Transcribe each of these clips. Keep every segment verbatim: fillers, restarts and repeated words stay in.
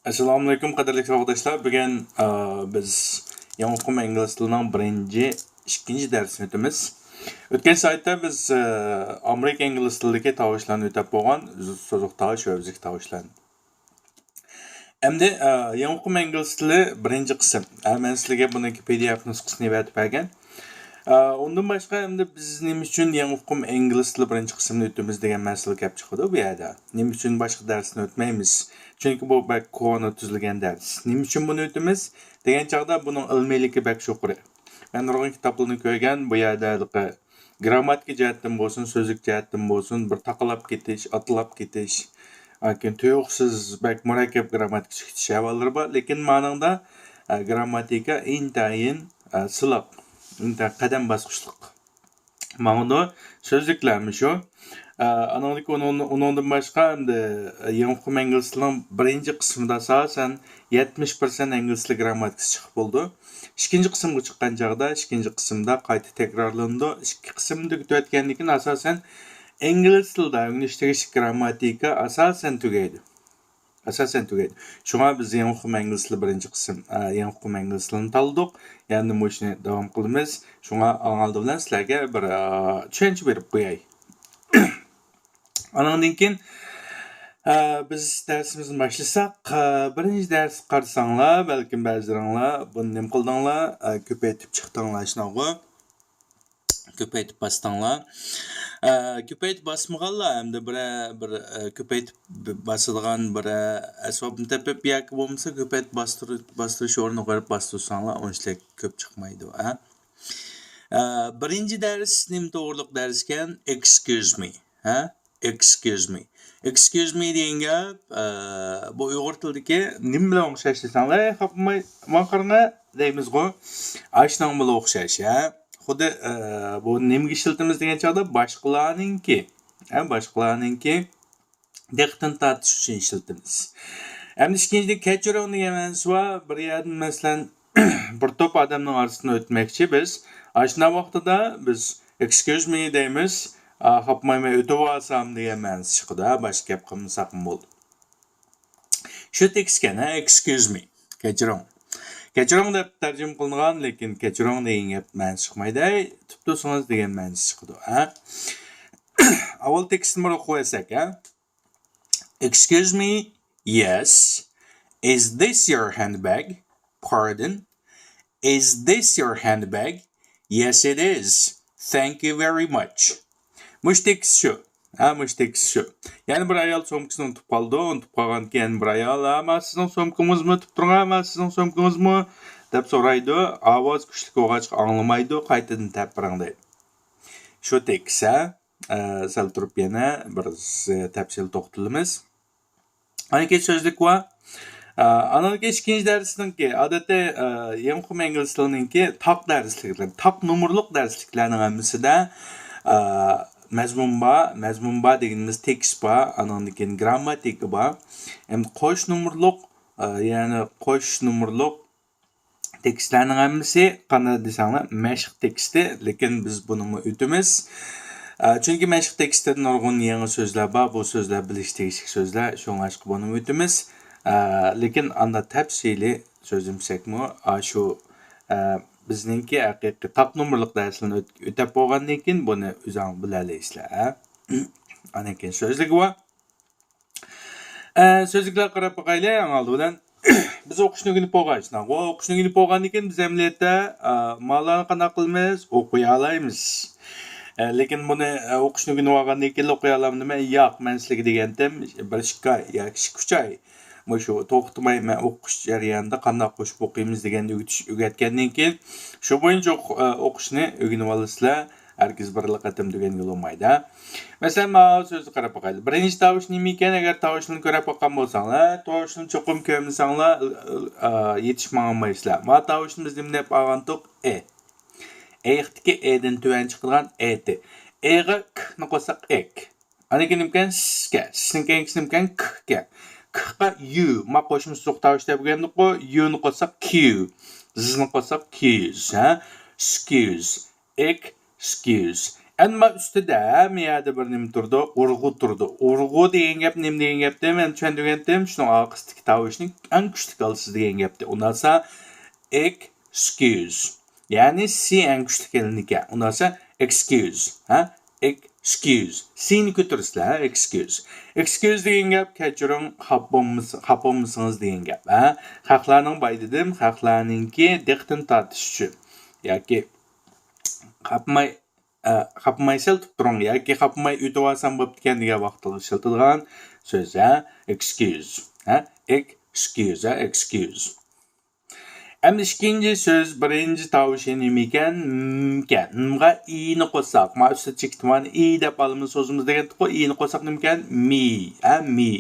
ئەسسالامۇئەلەيكۇم، قەدىرلىك ساۋاقداشلار. بۈگۈن، ئا، بىز يېڭى ئۇقۇم ئىنگلىز تىلىنىڭ بىرىنچى، ئىككىنچى دەرسىنى ئۆتىمىز. ئۆتكەن سائەتتە بىز، ئا، ئامېرىكا ئىنگلىز تىلىدىكى تاۋۇشلارنى ئۆتەپ بولغان، سوزۇق تاۋۇش ۋە ئۈزۈك تاۋۇشلارنى. ئەمدى، ئا، يېڭى ئۇقۇم ئىنگلىز تىلى بىرىنچى قىسىم. ھە، مەن سىلەرگە بۇنىڭكى پى دى ئېف نۇسخىسىنى ئەۋەتىپ بەرگەن. ئا، ئۇندىن باشقا، ئەمدى بىز نېمە ئۈچۈن يېڭى ئۇقۇم ئىنگلىز تىلى بىرىنچى قىسمىنى ئۆتىمىز دېگەن مەسىلە كەپ چىقىدۇ بۇ يەردە. نېمە ئۈچۈن باشقا دەرسنى ئۆتمەيمىز؟ چۈنكى بۇ بەك كونا تۈزۈلگەن دەرس. نېمە ئۈچۈن بۇنى ئۆتىمىز دېگەن چاغدا بۇنىڭ ئىلمىيلىكى بەك يۇقىرى. مەن نۇرغۇن كىتابلارنى كۆرگەن، بۇ يەردە ھېلىقى گرامماتىكا جەھەتتىن بولسۇن، سۆزلۈك جەھەتتىن بولسۇن، بىر تاقىلاپ كېتىش، ئاتىلاپ كېتىش، لېكىن تۇيۇقسىز بەك مۇرەككەپ گرامماتىكا چىقىش ئەھۋاللىرى بار. لېكىن مانىڭدا، ئە، گرامماتىكا ئىنتايىن، ئە، سىلىق، ئىنتايىن قەدەم باسقۇچلۇق ماڭىدۇ. سۆزلۈكلەرمۇ شۇ. ئە، ئانىڭدىكى ئۇنىڭ-، ئۇنىڭدىن باشقا ئەمدى يېڭى ئۇقۇم ئىنگلىز تىلىنىڭ بىرىنچى قىسمىدا ئاساسەن يەتمىش پىرسەنت ئىنگلىز تىلى گرامماتىكىسى چىقىپ بولىدۇ. ئىككىنچى قىسىمغا چىققان چاغدا، ئىككىنچى قىسىمدا قايتا تەكرارلىنىدۇ. ئىككى قىسىمدا تۈگىتىۋەتكەندىن كېيىن، ئاساسەن، ئىنگلىز تىلىدا ئۆگىنىش تېگىشلىك گرامماتىكا ئاساسەن تۈگەيدۇ. ئاساسەن تۈگەيدۇ. شۇڭا بىز يېڭى ئۇقۇم ئىنگلىز تىلى بىرىنچى قىسىم، ئە، يېڭى ئۇقۇم ئىنگلىز تىلىنى تاللىدۇق. يەنە مۇشۇنى داۋام قىلىمىز. شۇڭا ئاڭ ئالدى بىلەن سىلەرگە بىر، ئە، چۈشەنچە بېرىپ قوياي. ئانىڭدىن كېيىن، ئە، بىز دەرسىمىزنى باشلىساق، ئە، بىرىنچى دەرسكە قارىساڭلار، بەلكىم بەزىلىرىڭلار بۇنى نېمە قىلدىڭلار، ئە، كۆپەيتىپ چىقتىڭلار، شۇنداققۇ؟ كۆپەيتىپ باستىڭلار. ئە، كۆپەيتىپ باسمىغانلار ئەمدى بىرەر، بىر، ئە، كۆپەيتىپ ب-، باسىدىغان بىرەر ئەسۋابنى تېپىپ ياكى بولمىسا كۆپەيتىپ باستۇر-، باستۇرۇش ئورنىغا بېرىپ باستۇرساڭلار ئۇنچىلىك كۆپ چىقمايدۇ، ھە؟ ئە، بىرىنچى دەرس نېمە توغرىلىق دەرسكەن؟ Excuse me. ھە؟ Excuse me. Excuse me دېگەن گەپ، ئە، بۇ ئۇيغۇر تىلىدىكى نېمە بىلەن ئوخشاش دېسەڭلار، «ئەي، خاپىماي، ماڭا قاراڭە» دەيمىزغۇ. ئاشۇنىڭ بىلەن ئوخشاش، ھە؟ خۇددى، ئە، بۇ نېمىگە ئىشلىتىمىز دېگەن چاغدا باشقىلارنىڭكى، ھە، باشقىلارنىڭكى دىققىتىنى تارتىش ئۈچۈن ئىشلىتىمىز. ئەمدى ئىككىنچىدىن، كەچۈرۈڭ دېگەن مەنىسى بار. بىر يەردىن، مەسىلەن، بىر توپ ئادەمنىڭ ئارىسىدىن ئۆتمەكچى بىز. ئاشۇنداق ۋاقتىدا بىز «Excuse me» دەيمىز. «ئا، خاپىمايمەن، ئۆتۈۋالسام» دېگەن مەنىسى چىقىدۇ، ھە، باشقا گەپ قىلمىساقمۇ بولىدۇ. شۇ تېكىستكەن، ھە، «Excuse me»، كەچۈرۈڭ. «كەچۈرۈڭ» دەپ تەرجىمە قىلىنغان، لېكىن «كەچۈرۈڭ» دېگەن گەپ مەنىسى چىقمايدۇ، ھەي، تۇتۇپ تۇرسىڭىز دېگەن مەنىسى چىقىدۇ، ھە. ئاۋۋال تېكىستنى بىر ئوقۇۋەتسەك، ھە. Excuse me, yes. Is this your handbag? Pardon? Is this your handbag? Yes, it is. Thank you very much. مۇشۇ تېكىست شۇ. ھە، مۇشۇ تېكىست شۇ. يەنە بىر ئايال سومكىسىنى ئۇنتۇپ قالىدۇ. ئۇنتۇپ قالغاندىكىن بىر ئايال، «ھە، مانا سىزنىڭ سومكىڭىزمۇ؟ ئۇنتۇپ تۇرۇڭ، ھە، مانا سىزنىڭ سومكىڭىزمۇ؟» دەپ سورايدۇ. ئاۋاز كۈچلۈك بولغاچقا ئاڭلىمايدۇ. قايتىدىن تېپىپ بېرىڭ دەيدۇ. شۇ تېكىست، ھە. ئە، سەل تۇرۇپ يەنە بىر ز-، تەپسىلىي توختىلىمىز. ئاندىن كېيىن سۆزلۈك بار. ئە، ئاندىن كېيىن ئىككىنچى دەرسنىڭكى، ئادەتتە، ئە، يېڭى ئۇقۇم ئىنگلىز تىلىنىڭكى تاق دەرسلىكلىرى، تاق نومۇرلۇق دەرسلىكلەرنىڭ ھەممىسىدە، ئە، مەزمۇن بار. مەزمۇن بار دېگىنىمىز تېكىست بار، ئاندىن كېيىن گرامماتىكا بار. ئەمدى قوش نومۇرلۇق، ئە، يەنى قوش نومۇرلۇق تېكىستلەرنىڭ ھەممىسى قانداق دېسەڭلار، مەشىق تېكىستى، لېكىن بىز بۇنىمۇ ئۆتىمىز. ئە، چۈنكى مەشىق تېكىستىدە نۇرغۇن يېڭى سۆزلەر بار، بۇ سۆزلەر بىلىش تېگىشلىك سۆزلەر، شۇڭلاشقا بۇنىمۇ ئۆتىمىز. ئە، لېكىن ئاندا تەپسىلىي سۆزلىمىسەكمۇ، ئاشۇ، ئە، بىزنىڭكى ھەقىقىي تاق نومۇرلۇق دەرسلىرىنى ئۆت-، ئۆتەپ بولغاندىن كېيىن بۇنى ئۆزۈڭ بىلەلەيسىلەر، ھە. ئاندىن كېيىن سۆزلۈكى بار. ئە، سۆزلۈكلەرگە قاراپ باقايلى، ئەڭ ئالدى بىلەن. بىز ئوقۇشنى ئۆگىنىپ بولغان، شۇنداققۇ؟ ئوقۇشنى ئۆگىنىپ بولغاندىن كېيىن بىز ئەمەلىيەتتە، ئە، ماللارنى قانداق قىلىمىز؟ ئوقۇيالايمىز. ئە، لېكىن بۇنى، ئە، ئوقۇشنى ئۆگىنىپ ئالغاندىن كېيىن ئوقۇيالامدىمەن؟ ياق، مەن سىلەرگە دېگەنتىم، بىر ئىككى ئاي ياكى ئىككى ئۈچ ئاي مۇشۇ توختىماي مەن ئوقۇش جەريانىدا قانداق قوشۇپ ئوقۇيمىز دېگەننى ئۆگىتىش، ئۆگەتكەندىن كېيىن، شۇ بويىچە ئوق-، ئە، ئوقۇشنى ئۆگىنىۋالىسىلەر. ھەرگىز بىرلا قېتىم دېگەنگە بولمايدۇ. مەسىلەن، ماۋۇ سۆزگە قاراپ باقايلى. بىرىنچى تاۋۇش نېمىكەن؟ ئەگەر تاۋۇشنى كۆرەپ باققان بولساڭلار، تاۋۇشنى چوقۇم كۆرمىسەڭلار، ئا، يېتىشىپ ماڭالمايسىلەر. ماۋۇ تاۋۇشنى بىز نېمە دەپ ئالغانتۇق؟ ئې. ئېيىقتىكى ئېدىن تۆۋەن چىقىدىغان ئېتى. ئېغا كنى قوشساق ئېك. ئاندىن كېيىن نېمىكەن؟ سىسكەن. سىسنىڭ كەينىسى نېمىكەن؟ ككەن. كقا يۇ. ما قوشما سوزۇق تاۋۇش دەپ ئۆگەندۇققۇ. يۇنى قوشساق كيۇ. زنى قوشساق كيۇز، ھە؟ سكيۇز. ئېكسكيۇز. ئەمما ئۈستىدە ھەممە يەردە بىر نېمە تۇرىدۇ؟ ئۇرغۇ تۇرىدۇ. ئۇرغۇ دېگەن گەپ نېمە دېگەن گەپتى؟ مەن چۈشەندۈرگەنتىم، شۇنىڭ ئارقىسىدىكى تاۋۇشنى ئەڭ كۈچلۈك ئالىسىز دېگەن گەپتى. ئۇنداقسا ئېكسكيۇز. يەنى سى ئەڭ كۈچلۈك ئېلىنىدىكەن. ئۇنداقسا ئېكسكيۇز. ھە؟ ئېكسكيۇز. سىنى كۆتۈرىسىلەر، ھە؟ ئېكسكيۇز. ئېكسكيۇز دېگەن گەپ كەچۈرۈڭ، خاپا بولمىس-، خاپا بولمىسىڭىز دېگەن گەپ. ھە؟ خەقلەرنىڭ باي دېدىم، خەقلەرنىڭكى دىققىتىنى تارتىش ئۈچۈن. ياكى خاپماي، ئە، خاپماي سەل تۇرۇپ تۇرۇڭ ياكى خاپماي ئۆتۈۋالسام بوپتىكەن دېگەن ۋاقىتتا ئىشلىتىدىغان سۆز، ھە؟ ئېكسكيۇز. ھە؟ ئېكسكيۇز، ھە؟ ئېكسكيۇز. ئەمدى ئىككىنچى سۆز، بىرىنچى تاۋۇشى نېمىكەن؟ مىكەن. مغا ئىنى قوشساق، ما ئۈستىدە چېكىتىۋالغان ئى دەپ ئالىمىز سۆزىمىز دېگەنتۇققۇ، ئىنى قوشساق نېمىكەن؟ مى. ھە، مى.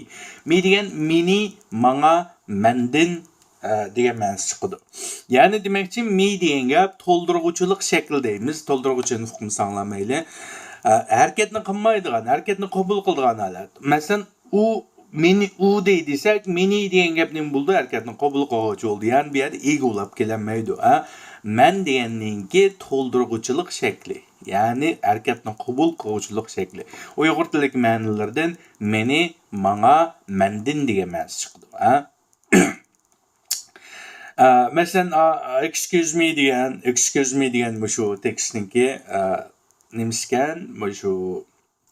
مى دېگەن مېنى، ماڭا، مەندىن، ئە، دېگەن مەنىسى چىقىدۇ. يەنى دېمەكچى، مى دېگەن گەپ تولدۇرغۇچىلىق شەكلى دەيمىز. تولدۇرغۇچىنى ئۇقمىساڭلار مەيلى. ئە، ھەرىكەتنى قىلمايدىغان، ھەرىكەتنى قوبۇل قىلىدىغان ھالەت. مەسىلەن، ئۇ مېنى ئۇ دەي دېسەك، مېنى دېگەن گەپ نېمە بولىدۇ؟ ھەرىكەتنى قوبۇل قىلغۇچى بولدى. يەنى بۇ يەردە ئىگە بولاپ كېلەلمەيدۇ. ھە؟ مەن دېگەننىڭكى تولدۇرغۇچىلىق شەكلى. يەنى ھەرىكەتنى قوبۇل قىلغۇچىلىق شەكلى. ئۇيغۇر تىلىدىكى مەنىلىرىدىن مېنى، ماڭا، مەندىن دېگەن مەنىسى چىقىدۇ. ھە؟ ئە، مەسىلەن، ئا، ئا، excuse me دېگەن، excuse me دېگەن مۇشۇ تېكىستنىڭكى، ئە، نېمىسىكەن؟ مۇشۇ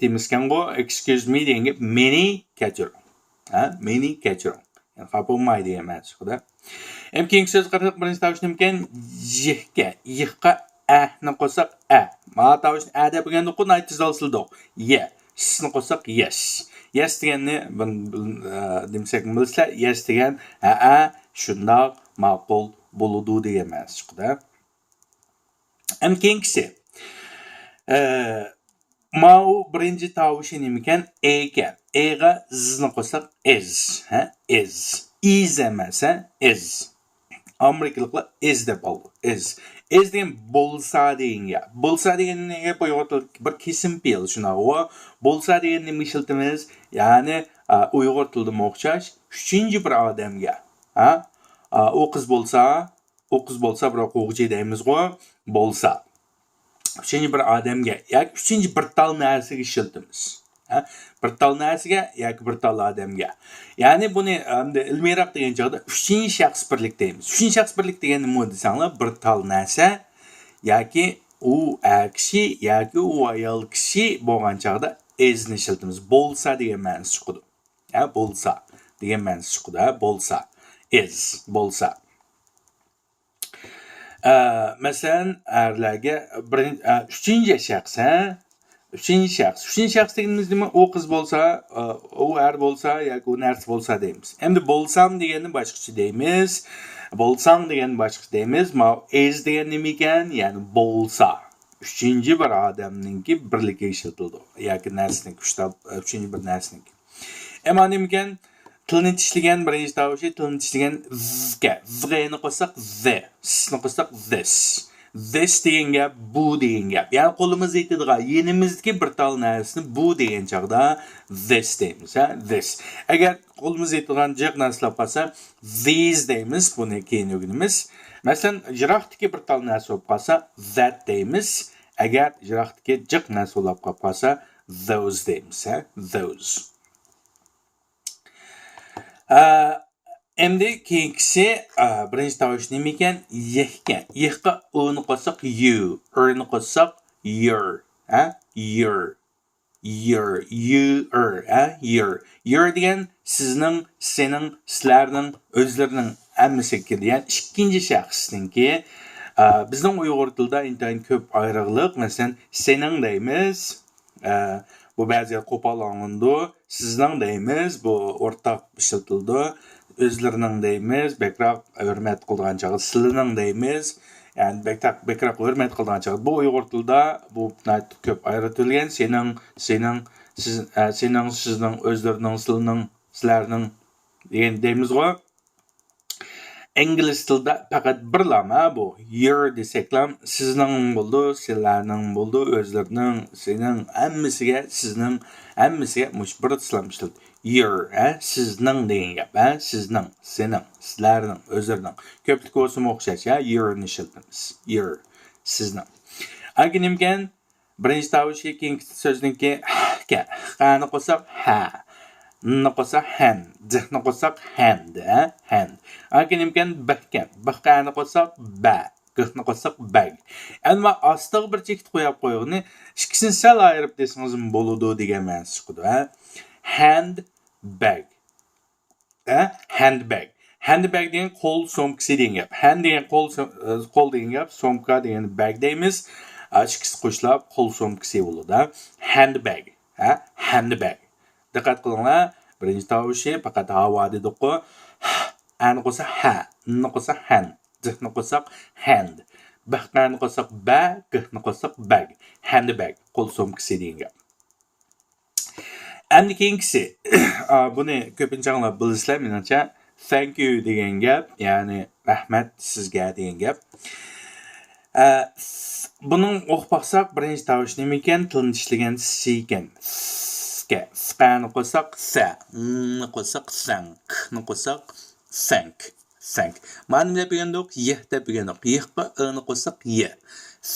تېمىسىكەنغۇ، excuse me دېگەن گەپ مېنى كەچۈرۈڭ. ھە؟ مېنى كەچۈرۈڭ. يەنى خاپا بولماي دېگەن مەنىسىدە. ئەمدى كېيىنكى سۆزگە قارىساق، بىرىنچى تاۋۇش نېمىكەن؟ يىكەن. يىققا ئەنى قوشساق ئە. ما تاۋۇشنى ئە دەپ بىلگەندۇققۇ، ناھايىتى تېز ئالسىلىدۇق. يە. سنى قوشساق يەس. يەس دېگەننى بىل-، بىل-، ئە، دېمىسەك بىلىسىلەر، يەس دېگەن ھەئە، شۇنداق، ماقۇل، بولىدۇ دېگەن مەنىسى چىقىدۇ. ئەمدى كېيىنكىسى. ئە، ماۋۇ بىرىنچى تاۋۇشى نېمىكەن؟ ئېكەن. ئېغا زنى قوشساق ئىز. ھە؟ ئىز. ئىز ئەمەس، ھە؟ ئىز. ئامېرىكىلىقلار ئىز دەپ ئالىدۇ. ئىز. ئىز دېگەن بولسا دېگەن گەپ. بولسا دېگەن نېمە گەپ؟ ئۇيغۇر تىلىدا بىر كېسىم پېئىل شۇنداقغۇ. بولسا دېگەننى نېمە ئىشلىتىمىز؟ يەنى، ئا، ئۇيغۇر تىلىدىمۇ ئوخشاش. ئۈچىنچى بىر ئادەمگە. ھە؟ ئا، ئۇ قىز بولسا، ئۇ قىز بولسا بىر ئوقۇغۇچى دەيمىزغۇ، بولسا. ئۈچىنچى بىر ئادەمگە ياكى ئۈچىنچى بىر تال نەرسىگە ئىشلىتىمىز. ھە؟ بىر تال نەرسىگە ياكى بىر تال ئادەمگە. يەنى بۇنى ئەمدى ئىلمىيراق دېگەن چاغدا ئۈچىنچى شەخس بىرلىك دەيمىز. ئۈچىنچى شەخس بىرلىك دېگەن نېمە دېسەڭلار، بىر تال نەرسە ياكى ئۇ ئەر كىشى ياكى ئۇ ئايال كىشى بولغان چاغدا ئىزنى ئىشلىتىمىز. بولسا دېگەن مەنىسى چىقىدۇ. ھە، بولسا دېگەن مەنىسى چىقىدۇ. ھە، بولسا. ئىز، بولسا. ئە، مەسىلەن، ئەرلەرگە بىرىن-، ئە، ئۈچىنچى شەخس، ھە؟ ئۈچىنچى شەخس. ئۈچىنچى شەخس دېگىنىمىز نېمە؟ ئۇ قىز بولسا، ئە، ئۇ ئەر بولسا ياكى ئۇ نەرسە بولسا دەيمىز. ئەمدى بولسام دېگەننى باشقىچە دەيمىز. بولساڭ دېگەننى باشقىچە دەيمىز. ماۋۇ ئىز دېگەن نېمە ئىكەن؟ يەنى بولسا. ئۈچىنچى بىر ئادەمنىڭكى بىرلىكىگە ئىشلىتىلىدۇ. ياكى نەرسىنىڭكى، ئۈچ تال-، ئۈچىنچى بىر نەرسىنىڭكى. ئەمما نېمىكەن؟ تىلنى چىشلىگەن، بىرىنچى تاۋۇشى تىلنى چىشلىگەن زكەن. زغېنى قوشساق زې، سنى قوشساق زېس. زېس دېگەن گەپ، بۇ دېگەن گەپ. يەنى قولىمىز يېتىدىغان يېنىمىزدىكى بىر تال نەرسىنى بۇ دېگەن چاغدا زېس دەيمىز، ھە، زېس. ئەگەر قولىمىز يېتىدىغان جىق نەرسە بولۇپ قالسا، زېز دەيمىز، بۇنى كېيىن ئۆگىنىمىز. مەسىلەن، يىراقتىكى بىر تال نەرسە بولۇپ قالسا، زەت دەيمىز. ئەگەر يىراقتىكى جىق نەرسە بولۇپ قالسا، زوز دەيمىز، ھە، زوز. ئە، ئەمدى كېيىنكىسى، ئە، بىرىنچى تاۋۇش نېمىكەن؟ يىكەن. يىققا ئۇنى قوشساق يۇ، ئۇرنى قوشساق يۇر. ھە؟ يۇر. يۇر. يۇ ئۇر. ھە؟ يۇر. يۇر دېگەن سىزنىڭ، سېنىڭ، سىلەرنىڭ، ئۆزلىرىنىڭ ھەممىسىگە كېلىدۇ. يەنى ئىككىنچى شەخسنىڭكى. ئە، بىزنىڭ ئۇيغۇر تىلىدا ئىنتايىن كۆپ ئايرىقلىق. مەسىلەن، سېنىڭ دەيمىز. ئە، بۇ بەزىدە قوپال ئاڭلىنىدۇ. سىزنىڭ دەيمىز، بۇ ئورتاق ئىشلىتىلىدۇ. ئۆزلىرىنىڭ دەيمىز، بەكرەك ھۆرمەت قىلىدىغان چاغدا سىلىنىڭ دەيمىز. يەنى بەكرەك، بەكرەك ھۆرمەت قىلىدىغان چاغدا. بۇ ئۇيغۇر تىلىدا بۇ ناھايىتى كۆپ ئايرىتىلگەن. سېنىڭ، سېنىڭ، سىز، ئە، سېنىڭ، سىزنىڭ، ئۆزلىرىنىڭ، سىلىنىڭ، سىلەرنىڭ دېگەن دەيمىزغۇ. ئىنگلىز تىلىدا پەقەت بىرلام، ھە، بۇ. يۇر دېسەكلام، سىزنىڭ بولىدۇ، سىلەرنىڭ بولىدۇ، ئۆزلىرىنىڭ، سېنىڭ، ھەممىسىگە، سىزنىڭ، ھەممىسىگە مۇشۇ بىر تىلام ئىشلىتىلىدۇ. يۇر، ھە، سىزنىڭ دېگەن گەپ، ھە، سىزنىڭ، سېنىڭ، سىلەرنىڭ، ئۆزلىرىنىڭ. كۆپلۈك بولسىمۇ ئوخشاش، ھە، يۇرنى ئىشلىتىمىز. يۇر، سىزنىڭ. ئاندىن كېيىن نېمىكەن؟ بىرىنچى تاۋۇشى كېيىنكى سۆزنىڭكى ھكەن. خەنى قوشساق ھە. نى قوشساق ھەن. دىنى قوشساق ھەند. ھە؟ ھەند. ئاكى نېمىكەن؟ بىكەن. بىخەنى قوشساق بە. گىخنى قوشساق بەگ. ئەمما ئاستىغا بىر چېكىت قويۇپ قويغىنى ئىككىسىنى سەل ئايرىپ دېسىڭىزمۇ بولىدۇ دېگەن مەنىسى چىقىدۇ. ھە؟ ھەند بەگ. ھە؟ ھەندبەگ. ھەندبەگ دېگەن قول سومكىسى دېگەن گەپ. ھەند دېگەن قول، قول دېگەن گەپ، سومكا دېگەن بەگ دەيمىز. ئىككىسى قوشۇلۇپ قول سومكىسى بولىدۇ. ھەندبەگ. ھە؟ ھەندبەگ. دىققەت قىلىڭلار. بىرىنچى تاۋۇشى پەقەت ھاۋا دېدۇققۇ. ئەنى قوشسا ھە، نى قوشسا ھەن، دىنى قوشساق ھەند. بىخەنى قوشساق بە، گىخنى قوشساق بەگ. ھەندبەگ. قول سومكىسى دېگەن گەپ. ئەمدى كېيىنكىسى، ئا، بۇنى كۆپىنچە ئاڭلاپ بىلىسىلەر، مېنىڭچە، thank you دېگەن گەپ، يەنى رەھمەت سىزگە دېگەن گەپ. ئە، بۇنىڭ ئوقۇپ باقساق، بىرىنچى تاۋۇش نېمە ئىكەن؟ تىلنى چىشلىگەن س ئىكەن. سكە، سكەنى قوشساق سە، نى قوشساق سەڭ، كنى قوشساق thank، thank. مانا نېمە دەپ ئۆگەندۇق؟ يىھ دەپ ئۆگەندۇق. يىھقا ئىنى قوشساق يى.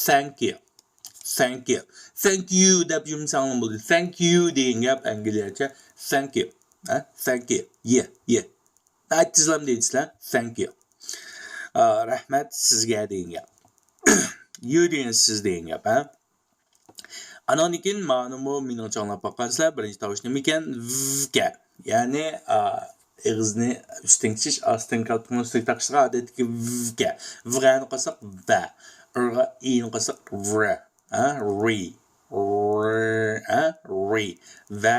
Thank you. Thank you. Thank you دەپ يۈرمىسەڭلار بولىدۇ. Thank you دېگەن گەپ ئەنگلىيەچە thank you. ھە؟ Thank you. يە، يە. ناھايىتى تېزلا دەيسىلەر. Thank you. ئا، رەھمەت سىزگە دېگەن گەپ. You دېگەن سىز دېگەن گەپ، ھە؟ ئانىڭدىن كېيىن مانىمۇ مېنىڭچە ئاڭلاپ باققانسىلەر، بىرىنچى تاۋۇش نېمىكەن؟ ۋ ئىكەن. يەنى، ئا، ئېغىزنى ئۈستىگە چىش، ئاستىن كالپۇكنى ئۈستىگە تاقىشىدىغان ئادەتتىكى ۋ ئىكەن. ۋغەنى قوشساق ۋە. ئىرغا ئىنى قوشساق ۋرە. ھە؟ رى. رى. ھە؟ رى. ۋە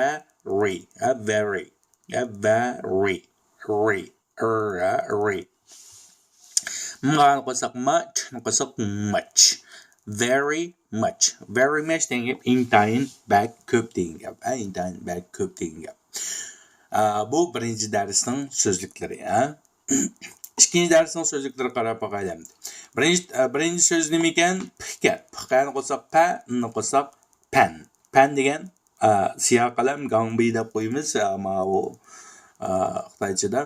رى. ھە؟ ۋەرى. ھە؟ ۋە رى. رى. ئىر. ھە؟ رى. مغانى قوشساق ما، چنى قوشساق ماچ. Very much. Very much دېگەن گەپ ئىنتايىن بەك كۆپ دېگەن گەپ. ھە؟ ئىنتايىن بەك كۆپ دېگەن گەپ. ئا، بۇ بىرىنچى دەرسنىڭ سۆزلۈكلىرى. ھە؟ ئىككىنچى دەرسنىڭ سۆزلۈكلىرىگە قاراپ باقايلى ئەمدى. بىرىنچى، ئە، بىرىنچى سۆز نېمىكەن؟ پىكەن. پىكەننى قوشساق پە، نى قوشساق پەن. پەن دېگەن، ئە، سىياھ قەلەم، گاڭبىي دەپ قويىمىز، ئە، ماۋۇ، ئە، خىتايچىدا.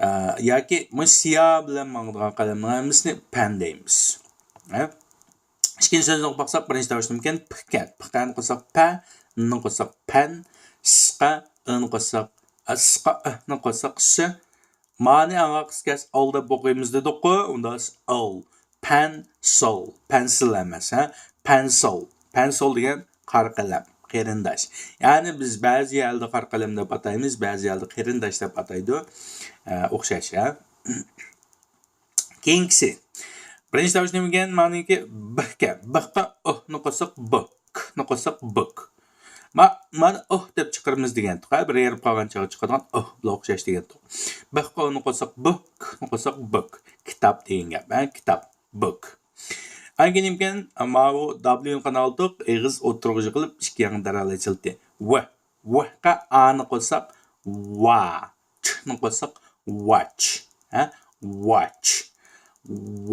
ئە، ياكى مۇشۇ سىياھ بىلەن ماڭىدىغان قەلەمنىڭ ھەممىسىنى پەن دەيمىز. ھە؟ ئىككىنچى سۆزنى ئوقۇپ باقساق، بىرىنچى تاۋۇش نېمىكەن؟ پىكەن. پىكەننى قوشساق پە، نى قوشساق پەن، سقا، ئىنى قوشساق، ئە، سقا، ئىھنى قوشساق س. مانى ئاڭا قىسقەچە ئال دەپ ئوقۇيمىز دېدۇققۇ، ئۇندا ئال. پەن، سول. پەنسىل ئەمەس، ھە؟ پەنسول. پەنسول دېگەن قارا قەلەم، قېرىنداش. يەنى بىز بەزى يەردە قارا قەلەم دەپ ئاتايمىز، بەزى يەردە قېرىنداش دەپ ئاتايدۇ. ئە، ئوخشاش، ھە؟ كېيىنكىسى. بىرىنچى تاۋۇش نېمىكەن؟ مانىكى بىكەن. بىققا ئۇھنى قوشساق بۇ، كنى قوشساق بۇك. ما-، مانا ئۇھ دەپ چىقىرىمىز دېگەنتۇق. ھە، بىر ھېرىپ قالغان چاغدا چىقىدىغان ئۇھ بىلەن ئوخشاش دېگەنتۇق. بىققا ئۇنى قوشساق بۇ، كنى قوشساق بۇك. كىتاب دېگەن گەپ. ھە، كىتاب. بۇك. ئاندىن كېيىن نېمىكەن؟ ماۋۇ دابليۇنى قانداق ئالدۇق؟ ئېغىز ئوتتۇرىغا يىغىلىپ، ئىككى ياڭ دەرھال ئېچىلدى. ۋ. ۋقا ئانى قوشساق ۋا. چنى قوشساق ۋاچ. ھە؟ ۋاچ.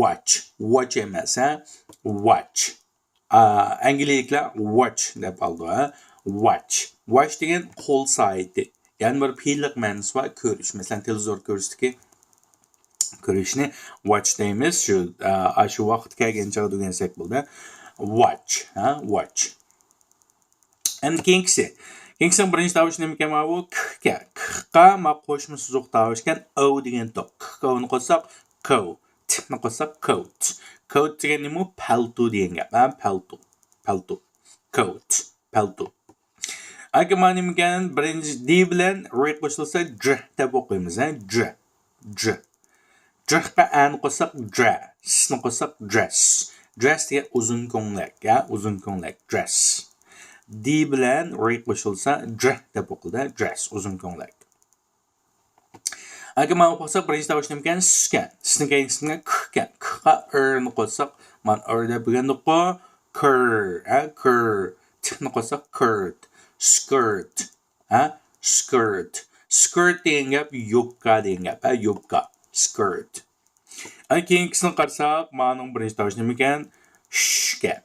ۋاچ. ۋاچ ئەمەس، ھە؟ ۋاچ. ئا، ئەنگلىيەلىكلەر ۋاچ دەپ ئالىدۇ، ھە؟ ۋاچ. ۋاچ دېگەن قول سائىتى. يەنە بىر پېئىللىق مەنىسى بار، كۆرۈش. مەسىلەن، تېلېۋىزور كۆرۈشتىكى كۆرۈشنى ۋاچ دەيمىز. شۇ، ئا، ئاشۇ ۋاقىت كەلگەن چاغدا ئۆگەنسەك بولدى. ۋاچ، ھە؟ ۋاچ. ئەمدى كېيىنكىسى. كېيىنكىسىنىڭ بىرىنچى تاۋۇشى نېمىكەن ماۋۇ؟ ك ئىكەن. كقا ما قوشما سوزۇق تاۋۇش ئىكەن. ئو دېگەن توق. ككونى قوشساق كو. تنى قوشساق كوت. كوت دېگەن نېمە؟ پەلتو دېگەن گەپ. ھە، پەلتو. پەلتو. كوت. پەلتو. ئاكا ما نېمىكەن؟ بىرىنچى دى بىلەن رى قوشۇلسا ج دەپ ئوقۇيمىز. ھە، ج. ج. جقا ئەنى قوشساق جە، سنى قوشساق جەس. جەس دېگەن ئۇزۇن كۆڭلەك، يا، ئۇزۇن كۆڭلەك، جەس. دى بىلەن رى قوشۇلسا ج دەپ ئوقۇلدى، جەس، ئۇزۇن كۆڭلەك. ئەگەر مانا قوشساق بىرىنچى تاۋۇش نېمىكەن؟ سكەن. سنى كەينىسىگە ك ئىكەن. كقا ئىرنى قوشساق، مانا ئىر دەپ ئۆگەندۇققۇ. كىر، ھە، كىر. تنى قوشساق كىرت. سكىرت. ھە؟ سكىرت. سكىرت دېگەن گەپ يوپكا دېگەن گەپ. ھە؟ يوپكا. سكىرت. ئەنە كېيىنكىسىنى قارىساق، مانىڭ بىرىنچى تاۋۇشى نېمىكەن؟ شكەن.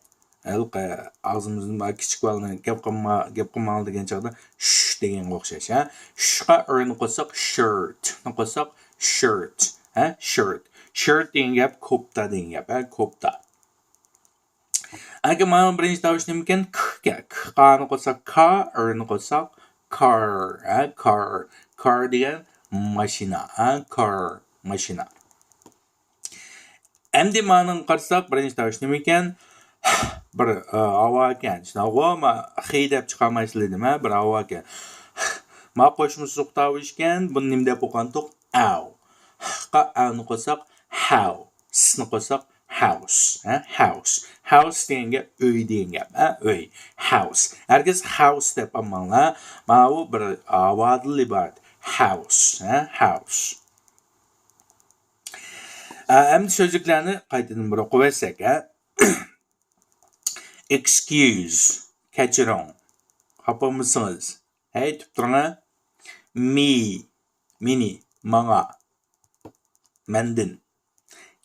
ھېلىقى ئاغزىمىزدىن بار كىچىك بالىنى گەپ قىلما، گەپ قىلماڭ دېگەن چاغدا شش دېگەنگە ئوخشاش. ھە؟ شقا ئىرنى قوشساق شىرت. نى قوشساق شىرت. ھە؟ شىرت. شىرت دېگەن گەپ كوپتا دېگەن گەپ. ھە؟ كوپتا. ئەگەر مانا بىرىنچى تاۋۇش نېمىكەن؟ ك ئىكەن. ك، قانى قوشساق كا، ئىرنى قوشساق كار، ھە، كار. كار دېگەن ماشىنا، ھە، كار، ماشىنا. ئەمدى مانىڭغا قارىساق، بىرىنچى تاۋۇش نېمىكەن؟ بىر، ئە، ھاۋا ئىكەن. شۇنداقغۇ، ما، خى دەپ چىقارمايسىلەر دېمە، بىر ھاۋا ئىكەن. ما قوشما سوزۇق تاۋۇش ئىكەن. بۇنى نېمە دەپ ئوقۇغانتۇق؟ ئاۋ. خقا ئاۋنى قوشساق، ھاۋ. سنى قوشساق، ھاۋس. ھە؟ ھاۋس. ھاۋس دېگەن گەپ ئۆي دېگەن گەپ. ھە؟ ئۆي. ھاۋس. ھەرگىز خاۋس دەپ ئالماڭلار. ماۋۇ بىر ھاۋادىن ئىبارەت. ھاۋس. ھە؟ ھاۋس. ئە، ئەمدى سۆزلۈكلەرنى قايتىدىن بىر ئوقۇۋەتسەك، ھە؟ ئېكسكيۇز، كەچۈرۈڭ. خاپا بولمىسىڭىز. ھەي، تۇرۇپ تۇرۇڭ، ھە؟ مى، مېنى، ماڭا. مەندىن.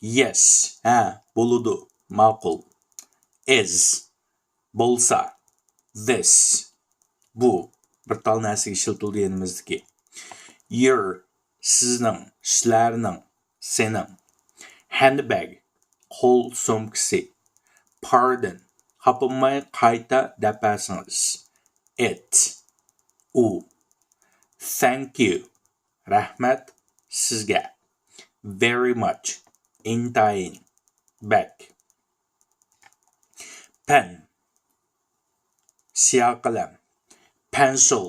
يەس، ھە، بولىدۇ، ماقۇل. ئىز، بولسا. ذىس، بۇ. بىر تال نەرسىگە ئىشلىتىلىدۇ يېنىمىزدىكى. يۇر، سىزنىڭ، سىلەرنىڭ، سېنىڭ. ھەندبەگ، قول سومكىسى. پاردىن، خاپىلىماي قايتا دەپ بەرسىڭىز. ئىت، ئۇ. ثانك يۇ، رەھمەت سىزگە. ۋېرى ماچ، ئىنتايىن، بەك. پەن، سىياھ قەلەم. پەنسىل،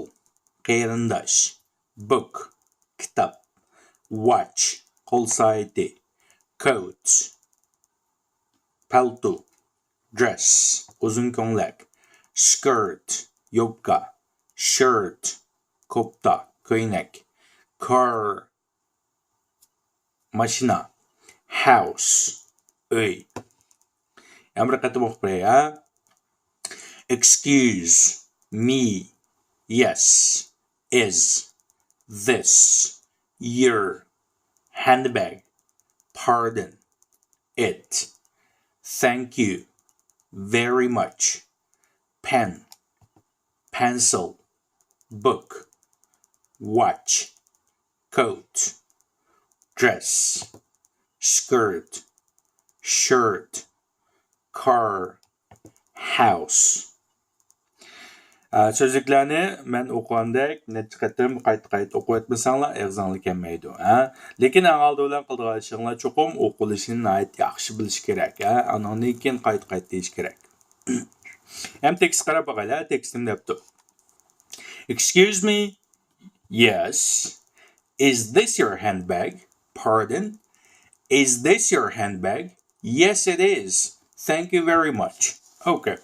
قېرىنداش. بۇك، كىتاب. ۋاچ، قول سائىتى. كوت، پەلتو. درېس، ئۇزۇن كۆڭلەك. سكىرت، يوپكا. شىرت، كوپتا، كۆينەك. كار، ماشىنا. ھاۋس، ئۆي. يەنە بىر قېتىم ئوقۇپ بېرەي، ھە؟ ئېكسكيۇز، مى، يەس، ئىز، ذىس، يۇر، ھەندبەگ، پاردىن، ئىت، ثانك يۇ، ۋېرى ماچ، پەن، پەنسىل، بۇك، ۋاچ، كوت، درېس، سكىرت، شىرت، كار، ھاۋس. ئە، سۆزلۈكلەرنى مەن ئوقۇغاندەك نەچچە قېتىم قايتا-قايتا ئوقۇۋەتمىسەڭلار ئېغىزىڭلار كەلمەيدۇ، ھە؟ لېكىن ئەڭ ئالدى بىلەن قىلىدىغان ئىشىڭلار چوقۇم ئوقۇلۇشىنى ناھايىتى ياخشى بىلىش كېرەك، ھە؟ ئانىڭدىن كېيىن قايتا-قايتا دېيىش كېرەك. ھەم تېكىستكە قاراپ باقايلى، تېكىست نېمە دەپتۇ؟ Excuse me. Yes. Is this your handbag? Pardon? Is this your handbag? Yes, it is. Thank you very much. Okay.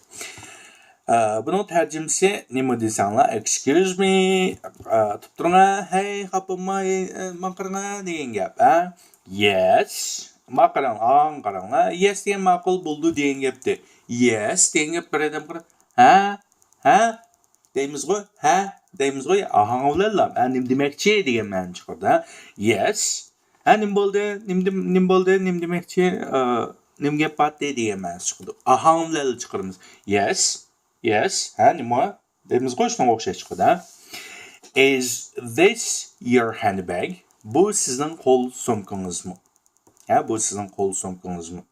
ئە، بۇنىڭ تەرجىمىسى نېمە دېسەڭلار، excuse me، ئە، تۇرۇپ تۇرۇڭا، ھەي، خاپىلىماي، ئە، ماڭا قاراڭا دېگەن گەپ، ھە؟ Yes. ماڭا قاراڭ، ئاڭا قاراڭلار. Yes دېگەن ماقۇل بولىدۇ دېگەن گەپتى. Yes دېگەن گەپ بىر ئادەم قارا-، ھە؟ ھە؟ دەيمىزغۇ؟ ھە؟ دەيمىزغۇ؟ ئاھاڭ بىلەنلا، ھە، نېمە دېمەكچى دېگەن مەنىنى چىقىرىدۇ، ھە؟ Yes. ھە، نېمە بولدى؟ نېمە دېم-، نېمە بولدى؟ نېمە دېمەكچى؟ ئە، نېمە گەپ بارتى دېگەن مەنىسى چىقىدۇ. ئاھاڭ بىلەنلا چىقىرىمىز. Yes. Yes. ھە، نېمە؟ دەيمىزغۇ، شۇنىڭغا ئوخشاش چىقىدۇ، ھە؟ Is this your handbag? بۇ سىزنىڭ قول سومكىڭىزمۇ؟ ھە، بۇ سىزنىڭ قول سومكىڭىزمۇ؟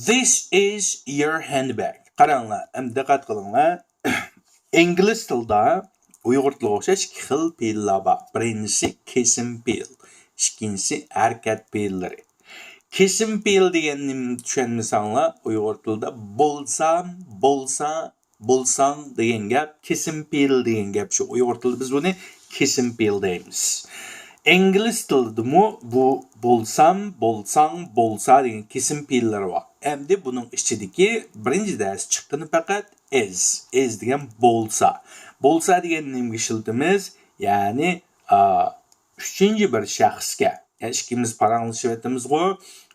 This is your handbag. قاراڭلار، ئەمدى دىققەت قىلىڭلار. ئىنگلىز تىلىدا ئۇيغۇر تىلىغا ئوخشاش ئىككى خىل پېئىللار بار. بىرىنچىسى كېسىم پېئىل، ئىككىنچىسى ھەرىكەت پېئىللىرى. كېسىم پېئىل دېگەننى چۈشەنمىسەڭلار، ئۇيغۇر تىلىدا بولسام، بولسا، بولساڭ دېگەن گەپ، كېسىم پېئىل دېگەن گەپ شۇ. ئۇيغۇر تىلىدا بىز بۇنى كېسىم پېئىل دەيمىز. ئىنگلىز تىلىدىمۇ بۇ بولسام، بولساڭ، بولسا دېگەن كېسىم پېئىللىرى بار. ئەمدى بۇنىڭ ئىچىدىكى بىرىنچى دەرس چىققىنى پەقەت ئىز. ئىز دېگەن بولسا. بولسا دېگەن نېمىگە ئىشلىتىمىز؟ يەنى، ئا، ئۈچىنچى بىر شەخسكە، يەنى ئىككىمىز پاراڭلىشىۋاتىمىزغۇ،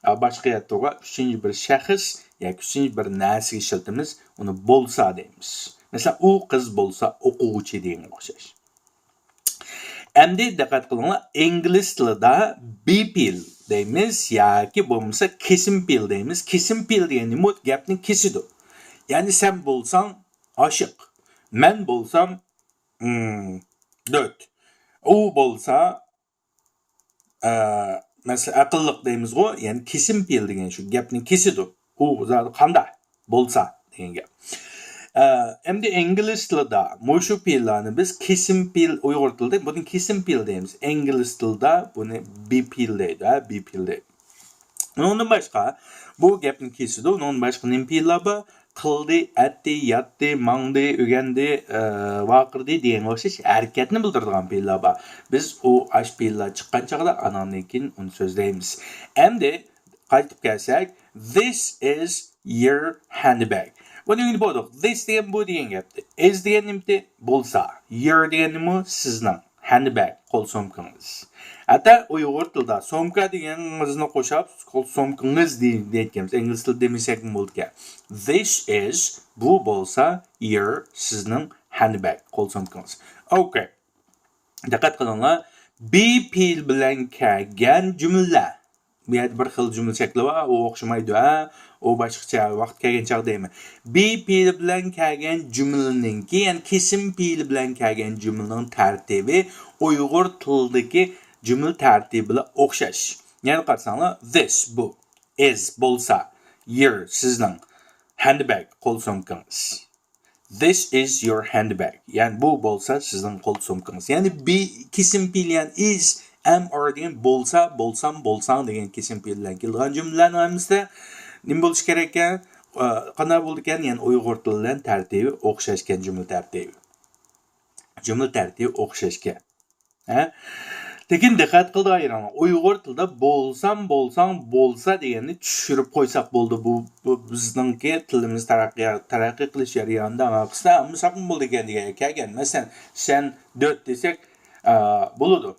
ئا، باشقا يەردە تۇرغان ئۈچىنچى بىر شەخس ياكى ئۈچىنچى بىر نەرسىگە ئىشلىتىمىز، ئۇنى بولسا دەيمىز. مەسىلەن، ئۇ قىز بولسا ئوقۇغۇچى دېگەنگە ئوخشاش. ئەمدى دىققەت قىلىڭلار، ئىنگلىز تىلىدا بى پېئىل دەيمىز ياكى بولمىسا كېسىم پېئىل دەيمىز. كېسىم پېئىل دېگەن نېمە؟ گەپنى كېسىدۇ. يەنى سەن بولساڭ ئاشىق، مەن بولسام، ئىم، دۆت، ئۇ بولسا، ئە، مەسىلەن، ئەقىللىق دەيمىزغۇ، يەنى كېسىم پېئىل دېگەن شۇ گەپنى كېسىدۇ. ئۇ زادى قانداق بولسا دېگەن گەپ. ئە، ئەمدى ئىنگلىز تىلىدا مۇشۇ پېئىللارنى بىز كېسىم پېئىل، ئۇيغۇر تىلىدا بۇنى كېسىم پېئىل دەيمىز. ئىنگلىز تىلىدا بۇنى بى پېئىل دەيدۇ، ھە، بى پېئىل دەيدۇ. ئۇنىڭدىن باشقا، بۇ گەپنى كېسىدۇ. ئۇنىڭدىن باشقا نېمە پېئىللار بار؟ قىلدى، ئەتتى، ياتتى، ماڭدى، ئۆگەندى، ئە، ۋارقىرىدى دېگەنگە ئوخشاش ھەرىكەتنى بىلدۈرىدىغان پېئىللار بار. بىز ئۇ ئاش پېئىللار چىققان چاغدا ئاناندىن كېيىن ئۇنى سۆزلەيمىز. ئەمدى قايتىپ كەلسەك، this is your handbag. بۇنى ئۆگىنىپ بولدۇق. This دېگەن بۇ دېگەن گەپتى. Is دېگەن نېمىتى؟ بولسا. Your دېگەن نېمە؟ سىزنىڭ. Handbag، قول سومكىڭىز. ھەتتا ئۇيغۇر تىلىدا سومكا دېگىنىڭىزنى قوشاپ، قول سومكىڭىز دېي-، دەيدىكەنمىز. ئىنگلىز تىلىدا دېمىسەكمۇ بولىدىكەن. This is، بۇ بولسا، your، سىزنىڭ، handbag، قول سومكىڭىز. ئوكەي. دىققەت قىلىڭلار. بى پېئىل بىلەن كەلگەن جۈملە. بۇ يەردە بىر خىل جۈملە شەكلى بار، ئۇ ئوخشىمايدۇ، ھە؟ ئۇ باشقىچە، ۋاقىت كەلگەن چاغدا دەيمەن. بى پېئىلى بىلەن كەلگەن جۈملىنىڭكى، يەنى كېسىم پېئىلى بىلەن كەلگەن جۈملىنىڭ تەرتىپى ئۇيغۇر تىلىدىكى جۈملە تەرتىپى بىلەن ئوخشاش. يەنە قارىساڭلار، this، بۇ، is، بولسا، your، سىزنىڭ، handbag، قول سومكىڭىز. This is your handbag. يەنى بۇ بولسا سىزنىڭ قول سومكىڭىز. يەنى بى كېسىم پېئىل، يەنى is، am، are دېگەن بولسا، بولسام، بولساڭ دېگەن كېسىم پېئىل بىلەن كېلىدىغان جۈملىلەرنىڭ ھەممىسىدە نېمە بولۇشى كېرەككەن؟ ئا، قانداق بولىدىكەن؟ يەنى ئۇيغۇر تىلى بىلەن تەرتىپى ئوخشاشكەن، جۈملە تەرتىپى. جۈملە تەرتىپى ئوخشاشكەن. ھە؟ لېكىن دىققەت قىلىدىغان يېرىڭلار، ئۇيغۇر تىلىدا بولسام، بولساڭ، بولسا دېگەننى چۈشۈرۈپ قويساق بولدى. بۇ، بۇ بىزنىڭكى تىلىمىز تەرەققىي، تەرەققىي قىلىش جەريانىدا ئاڭا قىلسا، ئەممىساقمۇ بولىدىكەن دېگەنگە كەلگەن. مەسىلەن، سەن دۆت دېسەك، ئا، بولىدۇ.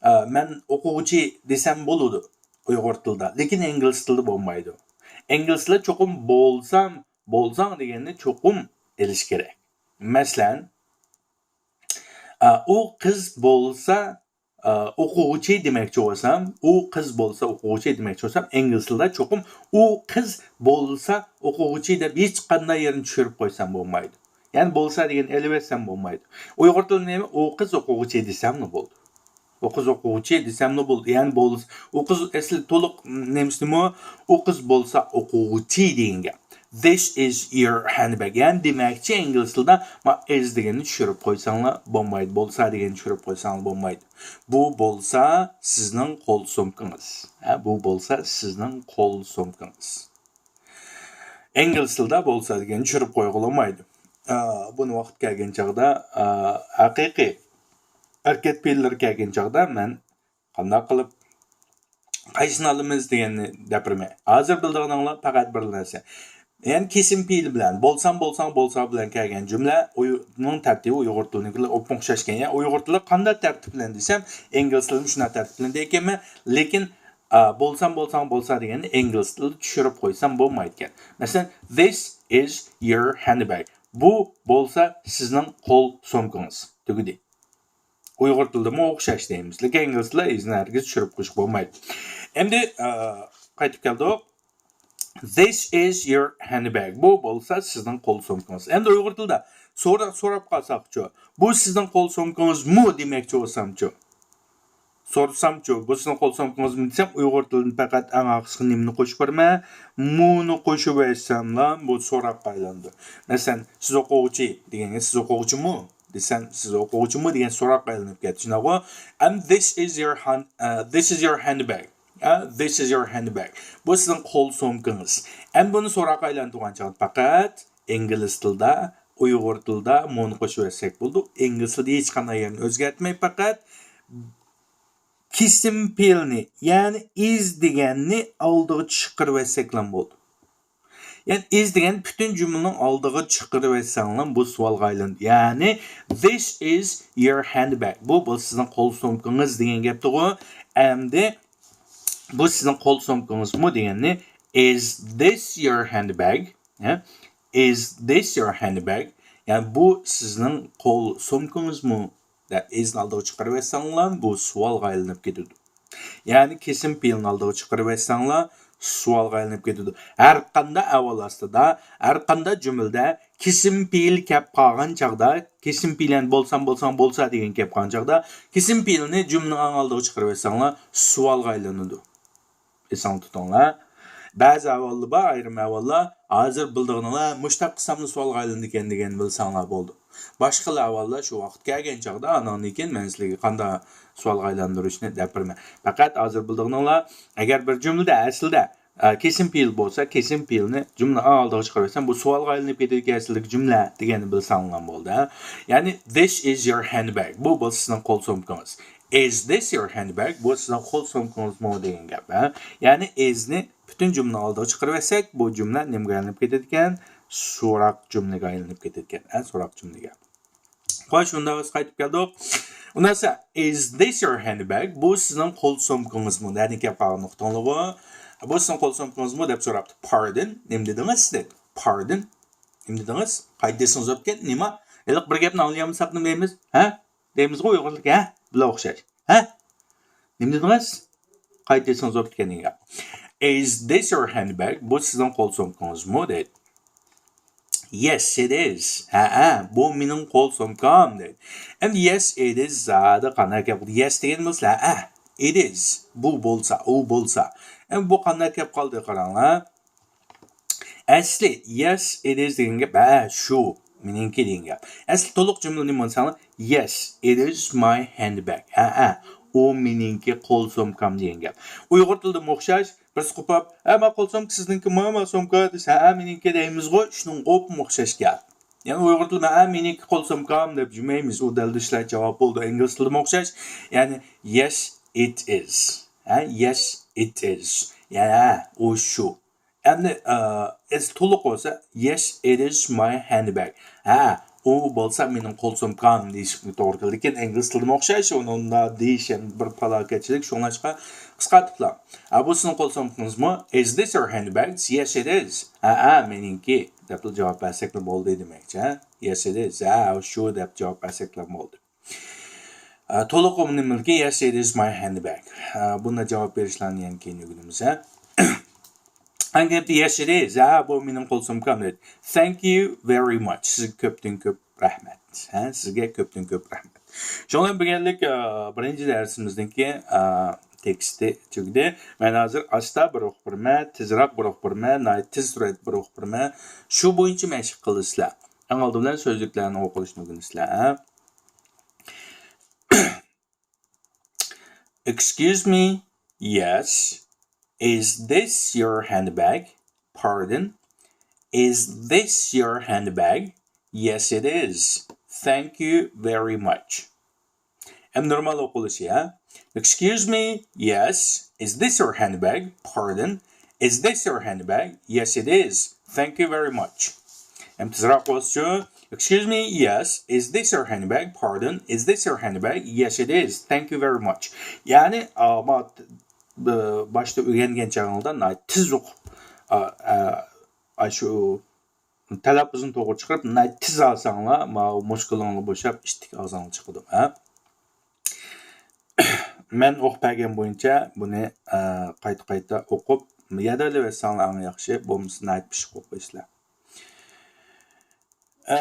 ئا، مەن ئوقۇغۇچى دېسەم بولىدۇ ئۇيغۇر تىلىدا. لېكىن ئىنگلىز تىلىدا بولمايدۇ. ئىنگلىز تىلىدا چوقۇم بولسام، بولساڭ دېگەننى چوقۇم ئېلىش كېرەك. مەسىلەن، ئا، ئۇ قىز بولسا، ئا، ئوقۇغۇچى دېمەكچى بولسام، ئۇ قىز بولسا ئوقۇغۇچى دېمەكچى بولسام، ئىنگلىز تىلىدا چوقۇم ئۇ قىز بولسا ئوقۇغۇچى دەپ ھېچقانداق يېرىنى چۈشۈرۈپ قويسام بولمايدۇ. يەنى بولسا دېگەننى ئېلىۋەتسەم بولمايدۇ. ئۇيغۇر تىلىدا نېمە؟ ئۇ قىز ئوقۇغۇچى دېسەملا بولدى. ئۇ قىز ئوقۇغۇچى دېسەملا بولدى. يەنى بولس-، ئۇ قىز ئەسلى تولۇق نېمىسىمۇ؟ ئۇ قىز بولسا ئوقۇغۇچى دېگەن گەپ. This is your handbag. يەنى دېمەكچى ئىنگلىز تىلىدا ما is دېگەننى چۈشۈرۈپ قويساڭلار بولمايدۇ. بولسا دېگەننى چۈشۈرۈپ قويساڭلار بولمايدۇ. بۇ بولسا سىزنىڭ قول سومكىڭىز. ھە، بۇ بولسا سىزنىڭ قول سومكىڭىز. ئىنگلىز تىلىدا بولسا دېگەننى چۈشۈرۈپ قويغىلى بولمايدۇ. ئا، بۇنى ۋاقىت كەلگەن چاغدا، ئا، ھەقىقىي ھەرىكەت پېئىللىرى كەلگەن چاغدا مەن قانداق قىلىپ قايسىنى ئالىمىز دېگەننى دەپ بېرىمەن. ھازىر بىلىدىغىنىڭلار پەقەت بىر نەرسە. يەنى كېسىم پېئىلى بىلەن، بولسام، بولساڭ، بولسا بىلەن كەلگەن جۈملە ئۇيۇ-، نىڭ تەرتىپى ئۇيغۇر تىلىنىڭكى بىلەن ئوپمۇ ئوخشاشكەن. يەنى ئۇيغۇر تىلى قانداق تەرتىپ بىلەن دېسەم، ئىنگلىز تىلىمۇ شۇنداق تەرتىپ بىلەن دەيدىكەنمەن. لېكىن، ئا، بولسام، بولساڭ، بولسا دېگەننى ئىنگلىز تىلىدا چۈشۈرۈپ قويسام بولمايدىكەن. مەسىلەن، this is your handbag. بۇ بولسا سىزنىڭ قول سومكىڭىز. تۈگىدى. ئۇيغۇر تىلىدىمۇ ئوخشاش دەيمىز. لېكىن ئىنگلىز تىلىدا is نى ھەرگىز چۈشۈرۈپ قويۇشقا بولمايدۇ. ئەمدى، ئا، قايتىپ كەلدۇق. This is your handbag. بۇ بولسا سىزنىڭ قول سومكىڭىز. ئەمدى ئۇيغۇر تىلىدا سورا-، سوراپ قالساقچۇ؟ بۇ سىزنىڭ قول سومكىڭىزمۇ دېمەكچى بولسامچۇ؟ سورىسامچۇ، بۇ سىزنىڭ قول سومكىڭىزمۇ دېسەم، ئۇيغۇر تىلىدىن پەقەت ئەڭ ئاخىرقى نېمىنى قوشۇپ بېرىمەن؟ مۇنى قوشۇۋەرسەملا، بۇ سوراققا ئايلىنىدۇ. مەسىلەن، سىز ئوقۇغۇچى دېگەنگە، سىز ئوقۇغۇچىمۇ دېسەم، سىز ئوقۇغۇچىمۇ دېگەن سوراققا ئايلىنىپ كەتتى، شۇنداققۇ؟ And this is your hand-، uh, this is your handbag. Uh, this is your handbag. بۇ سىزنىڭ قول سومكىڭىز. ئەمدى بۇنى سوراققا ئايلاندۇرغان چاغدا پەقەت ئىنگلىز تىلىدا، ئۇيغۇر تىلىدا مۇنى قوشۇۋەتسەك بولىدۇ. ئىنگلىز تىلىدا ھېچقانداق يەرنى ئۆزگەرتمەي، پەقەت كېسىم پېئىلنى، يەنى is دېگەننى ئالدىغا چىقىرىۋەتسەكلا بولدى. يەنى is دېگەن پۈتۈن جۈملىنىڭ ئالدىغا چىقىرىۋەتسەڭلار بۇ سوئالغا ئايلىنىدۇ. يەنى this is your handbag. بۇ، بۇ سىزنىڭ قول سومكىڭىز دېگەن گەپتىغۇ. ئەمدى بۇ سىزنىڭ قول سومكىڭىزمۇ دېگەننى is this your handbag؟ ھە؟ Is this your handbag؟ يەنى بۇ سىزنىڭ قول سومكىڭىزمۇ؟ دەپ is نى ئالدىغا چىقىرىۋەتسەڭلار، بۇ سوئالغا ئايلىنىپ كېتىدۇ. يەنى كېسىم پېئىلنى ئالدىغا چىقىرىۋەتسەڭلار، سوئالغا ئايلىنىپ كېتىدۇ. ھەر قانداق ئەھۋال ئاستىدا، ھەر قانداق جۈملىدە كېسىم پېئىل كەپ قالغان چاغدا، كېسىم پېئىل، يەنى بولسام، بولساڭ، بولسا دېگەن كەپ قالغان چاغدا، كېسىم پېئىلنى جۈملىنىڭ ئەڭ ئالدىغا چىقىرىۋەتسەڭلار، سوئالغا ئايلىنىدۇ. ئېسىڭلاردا تۇتۇڭلار. بەزى ئەھۋاللار بار، ئايرىم ئەھۋاللار، ھازىر بىلىدىغىنىڭلار مۇشۇ تاپقا سامدا سوئالغا ئايلىنىدىكەن دېگەننى بىلسەڭلار بولدى. باشقىلا ئەھۋاللار شۇ ۋاقىت كەلگەن چاغدا، ئاندىن كېيىن مەن سىلەرگە قانداق سوئالغا ئايلاندۇرۇشنى دەپ بېرىمەن. پەقەت ھازىر بىلىدىغىنىڭلار، ئەگەر بىر جۈملىدە ئەسلىدە ئە، كېسىم پېئىل بولسا، كېسىم پېئىلنى جۈملە ئالدىغا چىقىرىۋەتسەم، بۇ سوئالغا ئايلىنىپ كېتىدىكەن، ئەسلىدىكى جۈملە دېگەننى بىلسەڭلار بولدى، ھە. يەنى، this is your handbag. بۇ بولسا سىزنىڭ قول سومكىڭىز. Is this your handbag? بۇ سىزنىڭ قول سومكىڭىزمۇ دېگەن گەپ، ھە. يەنى، is نى پۈتۈن جۈملە ئالدىغا چىقىرىۋەتسەك، بۇ جۈملە نېمىگە ئايلىنىپ كېتىدىكەن؟ سوراق جۈملىگە ئايلىنىپ كېتىدىكەن، ھە، سوراق جۈملىگە. خوش، ئۇنداق بولسا قايتىپ كەلدۇق. ئۇنداق بولسا، is this your handbag? بۇ سىزنىڭ قول سومكىڭىزمۇ؟ نەدىن كەپ قالغان نۇقتاڭلىغۇ؟ بۇ سىزنىڭ قول سومكىڭىزمۇ دەپ سوراپتۇ. Pardon، نېمە دېدىڭىز دېدى. Pardon، نېمە دېدىڭىز؟ قايتا دېسىڭىز بوپتىكەن، نېمە؟ ھېلىقى بىر گەپنى ئاڭلىيالمىساقمۇ دەيمىز، ھە؟ دەيمىزغۇ ئۇيغۇرلارغا، ھە؟ بىلەن ئوخشاش. ھە؟ نېمە دېدىڭىز؟ قايتا دېسىڭىز بوپتىكەن دېگەن گەپ. Is this your handbag? بۇ سىزنىڭ قول سومكىڭىزمۇ دەيدۇ. Yes, it is. ھەئە، بۇ مېنىڭ قول سومكام دەيدۇ. ئەمدى yes, it is زادى قانداق گەپ بولدى؟ Yes دېگەن بولسا، ھەئە، it is. بۇ بولسا، ئۇ بولسا. ئەمدى بۇ قانداق گەپ قالدى قاراڭلار. ئەسلى yes, it is دېگەن گەپ، ھە، شۇ، مېنىڭكى دېگەن گەپ. ئەسلى تولۇق جۈملە نېمە دېسەڭلار، yes, it is my handbag. ھەئە، ئۇ مېنىڭكى قول سومكام دېگەن گەپ. ئۇيغۇر تىلىدىمۇ ئوخشاش، بىرسى قوپاپ، ھە، ما قول سومكا سىزنىڭكى، ما، ما سومكا دېسە، ھە، مېنىڭكى دەيمىزغۇ، شۇنىڭغا ئوپمۇ ئوخشاش گەپ. يەنى ئۇيغۇر تىلىدا، ھە، مېنىڭكى قول سومكام دەپ جۈمەيمىز، ئۇ دەل دېسىلەر جاۋاب بولىدۇ. ئىنگلىز تىلىدىمۇ ئوخشاش، يەنى yes, it is. ھە، yes, it is. يەنى، ھە، ئۇ شۇ. ئەمدى، ئە، ئەسلى تولۇق بولسا، yes, it is my handbag. ھە، ئۇ بولسا مېنىڭ قول سومكام دېيىشكە توغرا كېلىدۇ. لېكىن ئىنگلىز تىلىمۇ ئوخشاش، ئۇنىڭدا دېيىش يەنە بىر پالاكەتچىلىك، شۇڭلاشقا قىسقارتىپلا. ھە، بۇ سىزنىڭ قول سومكىڭىزمۇ؟ Is this your handbag? Yes, it is. ھە، ھە، مېنىڭكى، دەپلا جاۋاب بەرسەكلا بولدى دېمەكچى، ھە؟ Yes, it is. ھە، شۇ دەپ جاۋاب بەرسەكلا بولدى. ئە، تولۇق ئومۇمىيلىكى، yes, it is my handbag. ئە، بۇنداق جاۋاب بېرىشلەرنى يەنە كېيىن ئۆگىنىمىز، ھە؟ ئەنگەپتە، yes, it is. ھە، بۇ مېنىڭ قول سومكام دېدى. Thank you very much. سىزگە كۆپتىن كۆپ رەھمەت. ھە، سىزگە كۆپتىن كۆپ رەھمەت. شۇنىڭ بىلەن بىرگەلىك، ئە، بىرىنچى دەرسىمىزنىڭكى، ئە، تېكىستى تۈگىدى. مەن ھازىر ئاستا بىر ئوقۇپ بېرىمەن، تېزراق بىر ئوقۇپ بېرىمەن، ناھايىتى تېز سۈرئەتتە بىر ئوقۇپ بېرىمەن. شۇ بويىچە مەشىق قىلىسىلەر. ئەڭ ئالدى بىلەن سۆزلۈكلەرنى ئوقۇلۇشىنى ئۆگىنىسىلەر، ھە؟ Excuse me. Yes. Is this your handbag? Pardon? Is this your handbag? Yes, it is. Thank you very much. ئەمدى نورمال ئوقۇلۇشى، ھە؟ Excuse me. Yes. Is this your handbag? Pardon? Is this your handbag? Yes, it is. Thank you very much. ئەمدى تېزراق بولسىچۇ. Excuse me. Yes. Is this your handbag? Pardon. Is this your handbag? Yes, it is. Thank you very much. يەنى، ئا، ما، ب-، باشتا ئۆگەنگەن چاغىڭىزدا ناھايىتى تېز ئوقۇپ، ئا، ئا، ئا، شۇ تەلەپپۇزنى توغرا چىقىرىپ، ناھايىتى تېز ئالساڭلار، ماۋۇ مۇسكۇلۇڭلار بوشاپ، ئىتتىك ئاغزىڭلار چىقىدۇ، ھە؟ مەن ئوقۇپ بەرگەن بويىچە بۇنى، ئا، قايتا-قايتا ئوقۇپ، يادلاۋەتسەڭلار ئەڭ ياخشى، بولمىسا ناھايىتى پىششىق ئوقۇيسىلەر. ئە،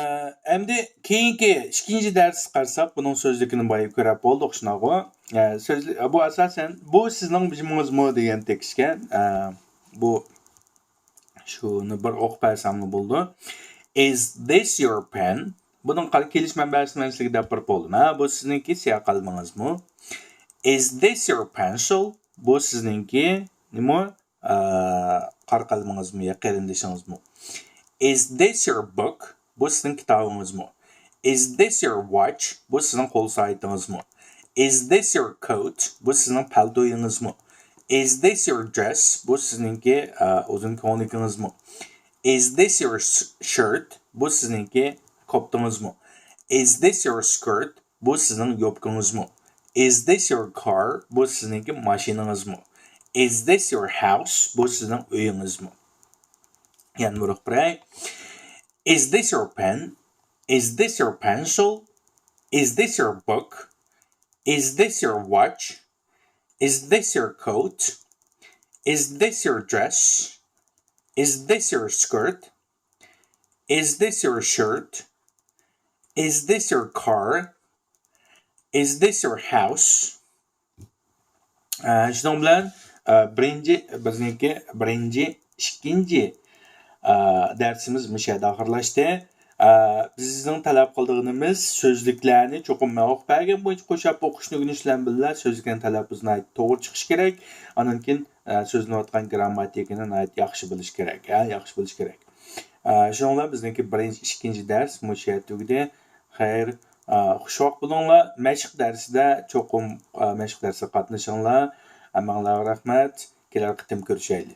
ئەمدى كېيىنكى ئىككىنچى دەرسكە قارىساق، بۇنىڭ سۆزلۈكىنى بايا كۆرۈپ بولدۇق، شۇنداقغۇ؟ ئە، سۆزلۈ-، بۇ ئاساسەن، بۇ سىزنىڭ بىجىمىڭىزمۇ دېگەن تېكىستكەن. ئە، بۇ، شۇنى بىر ئوقۇپ بەرسەملا بولىدۇ. Is this your pen? بۇنىڭ قار-، كېلىش مەنبەسىنى مەن سىزگە دەپ بېرىپ بولدۇم، ھە؟ بۇ سىزنىڭكى سىياھ قەلىمىڭىزمۇ؟ Is this your pencil? بۇ سىزنىڭكى نېمە؟ ئە، قارا قەلىمىڭىزمۇ يا قېرىندىشىڭىزمۇ؟ Is this your book? بۇ سىزنىڭ كىتابىڭىزمۇ؟ Is this your watch? بۇ سىزنىڭ قول سائىتىڭىزمۇ؟ Is this your coat? بۇ سىزنىڭ پەلتويىڭىزمۇ؟ Is this your dress? بۇ سىزنىڭكى، ئە، ئۇزۇن كۆڭلىكىڭىزمۇ؟ Is this your s-، shirt? بۇ سىزنىڭكى كوپتىڭىزمۇ؟ Is this your skirt? بۇ سىزنىڭ يوپكىڭىزمۇ؟ Is this your car? بۇ سىزنىڭكى ماشىنىڭىزمۇ؟ Is this your house? بۇ سىزنىڭ ئۆيىڭىزمۇ؟ يەنە بىر ئوقۇپ بېرەي. Is this your pen? Is this your pencil? Is this your book? Is this your watch? Is this your coat? Is this your dress? Is this your skirt? Is this your shirt? Is this your car? Is this your house? ئە، شۇنىڭ بىلەن، ئە، بىرىنچى، بىزنىڭكى بىرىنچى ئىككىنچى، ئا، دەرسىمىز مۇشۇ يەردە ئاخىرلاشتى. ئا، بىزنىڭ تەلەپ قىلىدىغىنىمىز سۆزلۈكلەرنى چوقۇم مەن ئوقۇپ بەرگەن بويىچە قوشاپ ئوقۇشنى ئۆگىنىش بىلەن بىللە سۆزلۈكنىڭ تەلەپپۇزى ناھايىتى توغرا چىقىشى كېرەك. ئاندىن كېيىن، ئا، سۆزلىنىۋاتقان گىرامماتىكىنى ناھايىتى ياخشى بىلىش كېرەك. ھە، ياخشى بىلىش كېرەك. ئا، شۇنىڭ بىلەن بىزنىڭكى بىرىنچى، ئىككىنچى دەرس مۇشۇ يەردە تۈگىدى. خەير، ئا، خۇش ۋاقىت بولۇڭلار. مەشىق دەرسىدە چوقۇم، ئا، مەشىق دەرسىگە قاتنىشىڭلار. ھەممىڭلارغا رەھمەت. كېلەر قېتىم كۆرۈشەيلى.